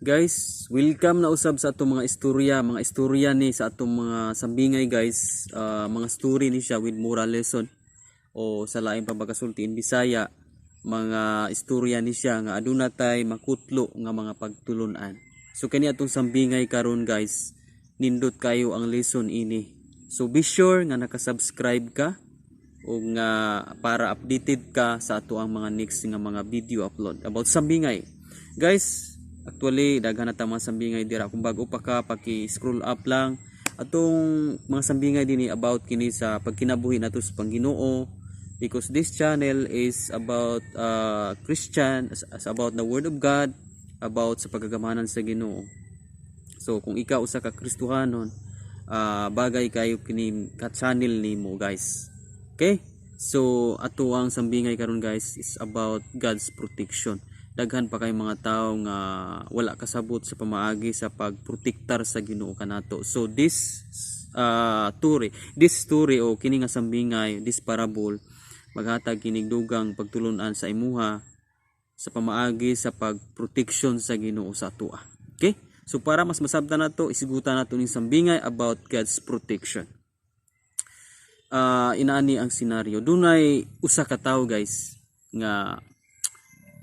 Guys, welcome na usab sa atong mga istorya ni sa atong mga sambingay, guys. Mga story ni siya with moral lesson o sa laing pagkasulti in Bisaya, mga istorya ni siya nga aduna tay makutlo nga mga pagtulunan. So kani atong sambingay karon, guys, nindot kayo ang lesson ini. So be sure nga naka-subscribe ka o nga para updated ka sa ato ang mga next nga mga video upload about sambingay. Guys, actually daghan na ta mga sambingay dira. Kung bago pa ka, paki-scroll up lang atong mga sambingay dinhi about kini sa pagkinabuhi nato sa Pangginoo, because this channel is about Christian, is about the word of God, about sa pagkagamanan sa Ginoo. So kung ikaw usa ka Kristohanon, bagay kayo kini ka channel nimo, guys. Okay? So ato ang sambingay karon, guys, is about God's protection. Daghan pa kay mga tao nga wala kasabot sa pamaagi sa pagprotektar sa Ginoo kanato. So this story o kini nga sambingay, this parable, maghatag kinig dugang pagtulunan sa imuha sa pamaagi sa pagproteksyon sa Ginoo sa atoa. Okay? So para mas masabtan nato, isigutan nato ning sambingay about God's protection. Inaani ang senaryo. Dunay usa ka tawo, guys, nga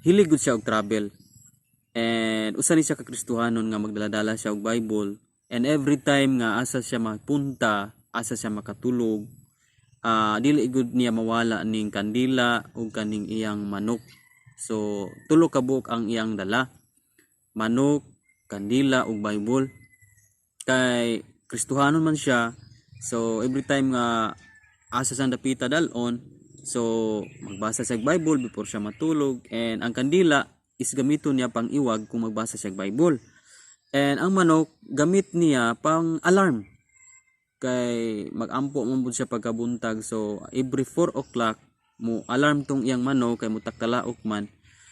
hilig gud siya og travel. And usa ni siya ka Kristohanon nga magdala-dala siya og Bible, and every time nga asa siya mapunta, asa siya makatulog, dili gud niya mawala ning kandila ug kaning iyang manok. So tulo ka buok ang iyang dala: manok, kandila ug Bible. Kay Kristohanon man siya, so every time nga asa sa dapita dalon, so magbasa siya og Bible before siya matulog, and ang kandila is gamiton niya pang iwag kung magbasa siya og Bible. And ang manok, gamit niya pang alarm. Kay magampo man pud siya pagkabuntag, so every 4 o'clock mo alarm tong iyang manok kay mutakalaok man.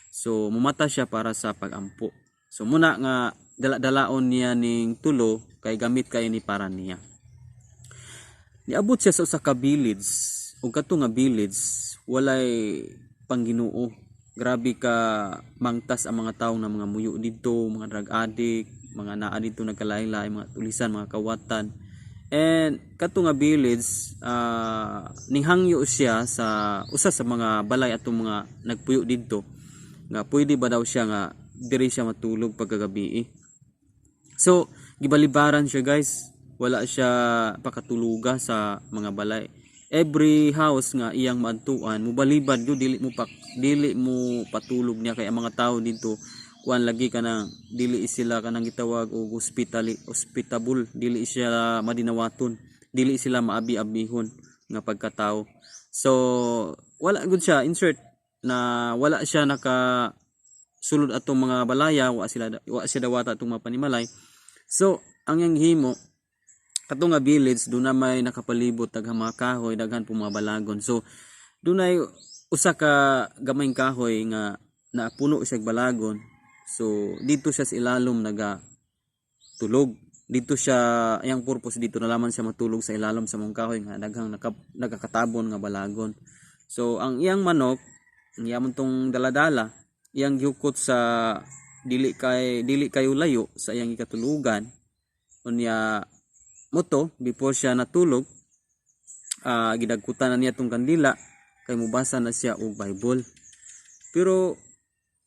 So mumata siya para sa pagampo. So muna nga dala-dalaon niya ning tulo kay gamit kay ni para niya. Niabot siya sa usa ka village, ug kadto nga village walay pangginoo. Grabe ka mangtas ang mga tawo nga mga muyo didto, mga drug addict, mga naa didto nagkalain-lain, mga tulisan, mga kawatan. And kadto nga village, ninghangyo siya sa usa sa mga balay atong mga nagpuyo didto nga pwede ba daw siya nga diri siya matulog pagkagabi. So gibalibaran siya, guys. Wala siya pakatuluga sa mga balay. Every house nga iyang maadtuan, mubalibad gyud, dili mo patulog niya kay ang mga tao didto, kuan lagi, kanang dili sila kanang gitawag og hospitali, hospitable, dili siya madinawaton, dili sila maabi-abihon nga pagkatao. So wala gud siya, insert na wala siya naka sulod atong mga balaya, wa siya dawata atong mga panimalay. So ang iyang himo, kato nga village doon na may nakapalibot daghang mga kahoy, daghan po mga balagon. So dunay usa ka gamayng kahoy nga napuno siya og balagon. So dito siya sa ilalom naga tulog. Dito siya, iyang purpose dito na lamang siya matulog sa ilalom sa mga kahoy nga daghang nagakatabon nga balagon. So ang iyang manok, ang iyang tong daladala, iyang gihukot sa dili kayo layo sa iyang ikatulugan. Unya moto before siya natulog, gidagkutan na niya tong kandila kay mubasa na siya og Bible. Pero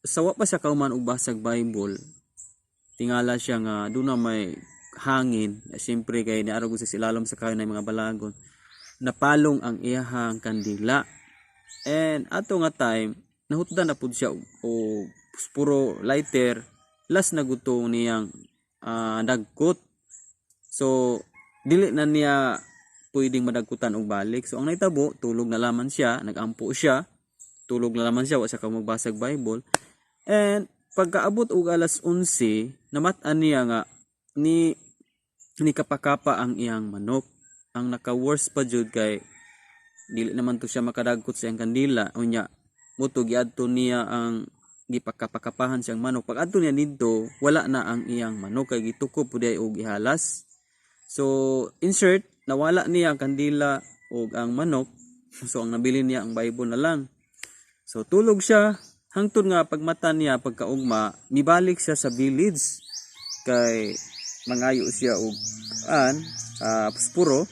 sa wa pa siya kauman og basag Bible, tingala siya nga doon na may hangin. Siyempre kay niarog sa ilalom sa kahoy na mga balagon, napalong ang iyahang kandila. And ato nga time, nahutdan na pud siya og puro lighter, last na guto niyang dagkot. So dili na niya pwedeng madagkutan og balik. So ang nahitabo, tulog na lamang siya, nagampo siya, tulog na lamang siya, wa siya ka magbasag Bible. And pagkaabot og alas 11, namat-an niya nga ni kapakapa ang iyang manok. Ang naka-worst pa jud kay dili naman to siya makadagkot sa iyang kandila. Unya moto giadto niya ang gipakapakapahan siyang manok. Pag adto niya didto, wala na ang iyang manok kay gitukob pud og ihalas. So insert, nawala niya ang kandila ug ang manok. So ang nabili niya, ang Bible na lang. So tulog siya. Hangtod nga pagmata niya pagkaugma, mibalik siya sa village kay mangayo siya og an posporo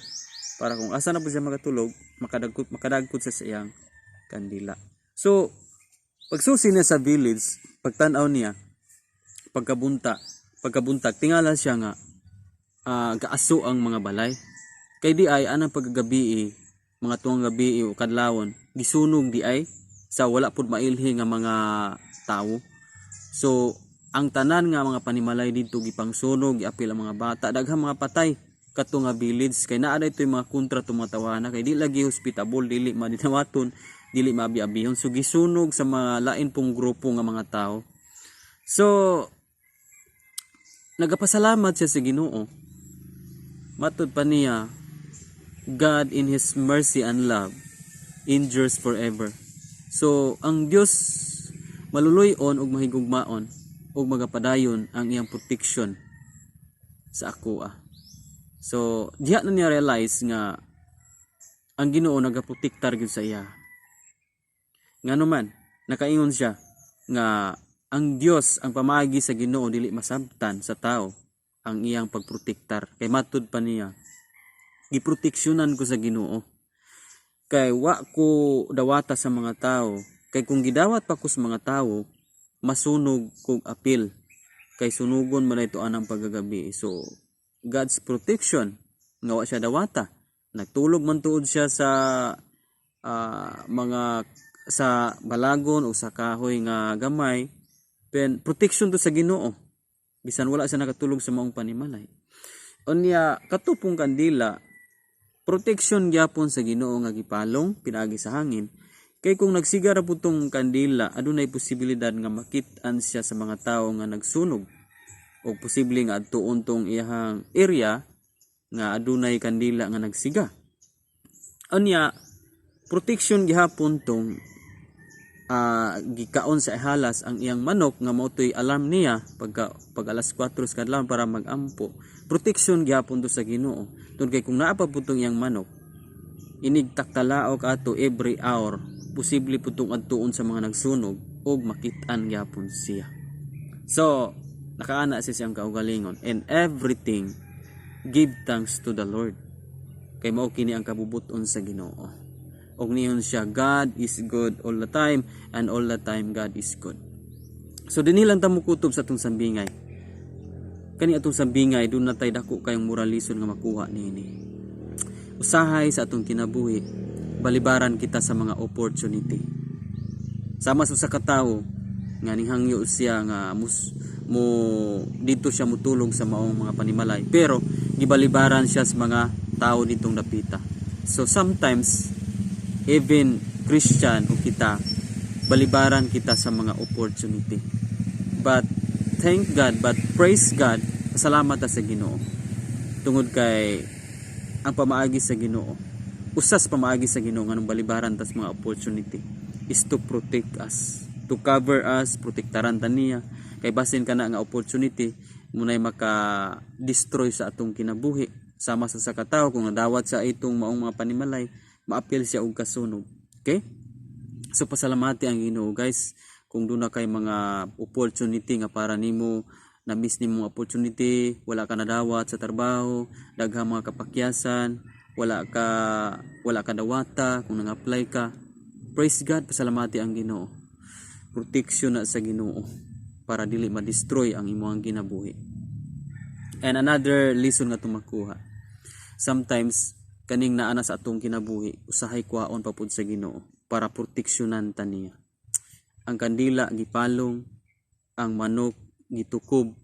para kung asa na po siya makatulog, makadagkot makadagkot siya sa iyang kandila. So pagsusi niya sa village, pagtan-aw niya pagkabuntag, tingala siya nga gaaso ang mga balay. Kay di ay anang pagkagabi, mga tuwang gabi o kadlawon, gisunog di ay sa wala pud mailhi nga mga tawo. So ang tanan nga mga panimalay didto gipangsunog, giapil ang mga bata, daghang mga patay kato nga village kay naa daytoy mga kontra tong mga tawana kay di lagi hospitable, dili madinawaton, dili maabi-abihon. So gisunog sa mga lain pong grupo nga mga tao. So nagapasalamat siya sa Ginoo. Matud pa niya, God in His mercy and love endures forever. So ang Dios maluluy-on ug mahigugmaon ug magapadayon ang iyang protection sa akoa. So diha na niya realize nga ang Ginoo nagaprotektar gyud sa iya. Ngano man nakaingon siya nga ang Dios, ang pamaagi sa Ginoo, dili masabtan sa tao ang iyang pagprotektar. Kay matud pa niya, giproteksyonan ko sa Ginoo kay wa ko dawata sa mga tao, kay kung gidawat pa ko sa mga tao, masunog kog apil kay sunugon man ito anang pagkagabi. So God's protection nga wa siya dawata, nagtulog man tuod siya sa mga sa balagon o sa kahoy nga gamay, pen protection to sa Ginoo bisan wala siya nakatulog sa maong panimalay. Unya katupong kandila, protection gyapon sa Ginoo nga gipalong pinaagi sa hangin, kay kung nagsiga ra pud tong kandila, adunay posibilidad nga makit-an siya sa mga tawo nga nagsunog o posible nga adtuon tong iyahang area nga adunay kandila nga nagsiga. Unya protection gihapon tong gikaon sa ihalas ang iyang manok nga mao to'y alarm niya pagka pag alas 4 sa kadlawon para magampo. Protection gihapon to sa Ginoo tungod kay kung naa pa pud tong iyang manok, inig taktalaok ato every hour, posible pud tong adtuon sa mga nagsunog ug makit-an gihapon siya. So nakaana siya siyang kaugalingon, and everything give thanks to the Lord kay mao kini ang kabubuton sa Ginoo. Og niyon siya, "God is good all the time, and all the time God is good." So dinhi lang ta mokutob sa atong sambingay. Kani atong sambingay, duna tay dako kayong moral lesson nga makuha niini. Usahay sa atong kinabuhi, balibaran kita sa mga opportunity. Sama sa usa ka tawo nga nihangyo siya nga mo dito siya mutulog sa maong mga panimalay, pero gibalibaran siya sa mga tao ditong dapita. So sometimes even Christian o kita, balibaran kita sa mga opportunity. But thank God, but praise God, salamat ta sa Ginoo tungod kay ang pamaagi sa Ginoo, usas pamaagi sa Ginoo nganong balibaran tas mga opportunity, is to protect us, to cover us, protektaran ta niya kay basin kana nga opportunity munay maka destroy sa atong kinabuhi. Sama sa katawo, kung nadawat sa itong maong mga panimalay, maapil siya og kasunog. Okay, so pasalamati ang Ginoo, guys, kung duna kay mga opportunity nga para nimo na miss nimo opportunity, wala ka nadawat sa trabaho, daghang mga kapakyasan, wala ka dawata kung nang-apply ka. Praise God, pasalamati ang Ginoo. Protection na sa Ginoo para dili ma-destroy ang imong kinabuhi. And another lesson nga tumakuha, sometimes kaning naa na sa atong kinabuhi, usahay kuhaon pa pud sa Ginoo para proteksyonan ta niya. Ang kandila gipalong, ang manok gitukob,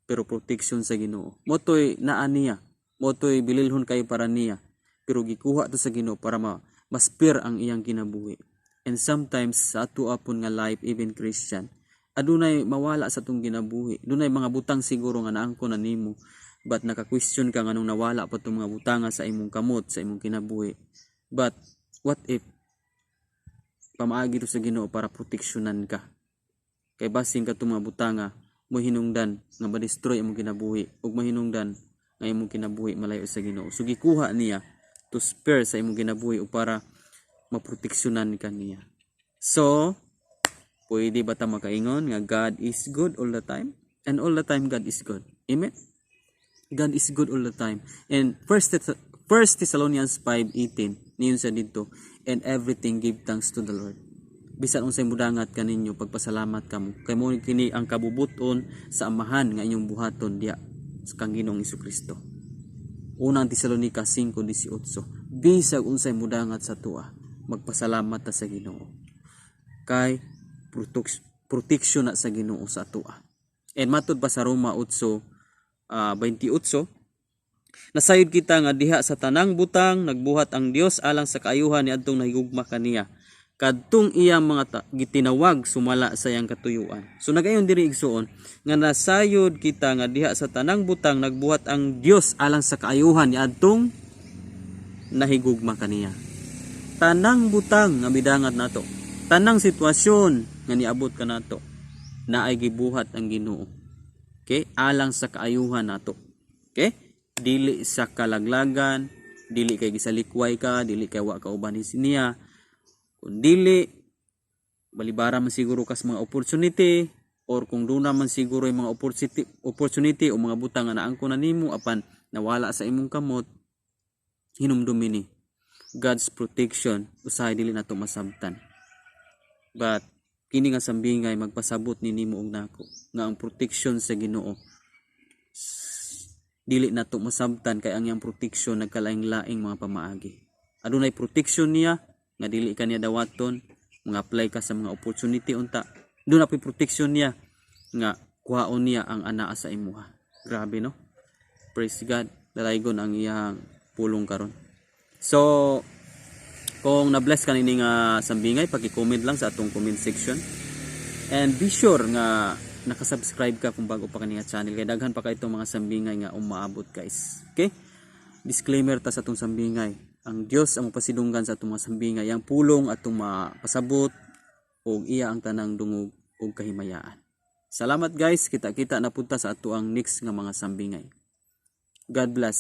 pero protection sa Ginoo. Motoy naa niya, motoy bililhon kay para niya, pero gikuha to sa Ginoo para ma-spare ang iyang kinabuhi. And sometimes sa ato apon nga life, even Christian, adunay mawala sa atong kinabuhi. Dunay mga butang siguro nga naangko na nimo, but naka-question ka nganong nawala pa tong mga butanga sa imong kamot, sa imong kinabuhi. But what if pamaagi to sa Ginoo para proteksyonan ka? Kay basin katong mga butanga mo hinungdan nga ma-destroy imong kinabuhi ug mahinungdan nga imong kinabuhi malayo sa Ginoo. So gikuha niya to spare sa imong kinabuhi ug para maproteksyonan ka niya. So Pwede ba ta makaingon nga God is good all the time? And all the time God is good. Amen? God is good all the time. And First Thessalonians 5:18 niingon siya didto, "And everything give thanks to the Lord." Bisan unsay mudangat kaninyo, pagpasalamat kamo. Kay mao kini ang kabubuton sa Amahan nga inyong buhaton diha sa kang Ginoong Kristo. Unang Tesalonika 5:18. Bisag unsay mudangat sa atoa, magpasalamat ta sa Ginoo. Kay protection na sa Ginoo sa atoa. And matod pa sa Roma 8 28, nasayod kita nga diha sa tanang butang nagbuhat ang Dios alang sa kaayuhan ni adtong nahigugma kaniya, kadtong iyang mga gitinawag sumala sa iyang katuyuan. So nagaingon diri, igsuon, nga nasayod kita nga diha sa tanang butang nagbuhat ang Dios alang sa kaayuhan ni adtong nahigugma kaniya. Tanang butang nga midangat nato, tanang sitwasyon nga niabot kanato, naay gibuhat ang Ginoo. Okay? Alang sa kaayuhan nato. Okay? Dili sa kalaglagan, dili kay gisalikway ka, dili kay wa ka uban niya. Kung dili balibara man siguro kas mga opportunity or kung duna man siguro yung mga opportunity o mga butang nga naangko na nimo apan nawala sa imong kamot, hinumdumi ni God's protection usahay dili nato masabtan. But kini nga sambingay magpasabot ni nimo og nako nga ang protection sa Ginoo dili nato masabtan, kay ang iyang protection nagkalaing-laing mga pamaagi. Adunay protection niya nga dili ka niya dawaton, mga apply ka sa mga opportunity unta. Duna po'y protection niya nga kuhaon niya ang anaa sa imuha. Grabe, no? Praise God. Dalaygon ang iyang pulong karon. So kung na-bless ka nini nga sambingay, paki-comment lang sa atong comment section. And be sure nga naka-subscribe ka kung bago pa kani nga channel kay daghan pa kay itong mga sambingay nga umaabot, guys. Okay? Disclaimer ta sa atong sambingay. Ang Dios ang mapasidunggan sa atong mga sambingay, ang pulong atong mapasabot ug iya ang tanang dungog ug kahimayaan. Salamat, guys, kita-kita na punta sa ato ang next nga mga sambingay. God bless.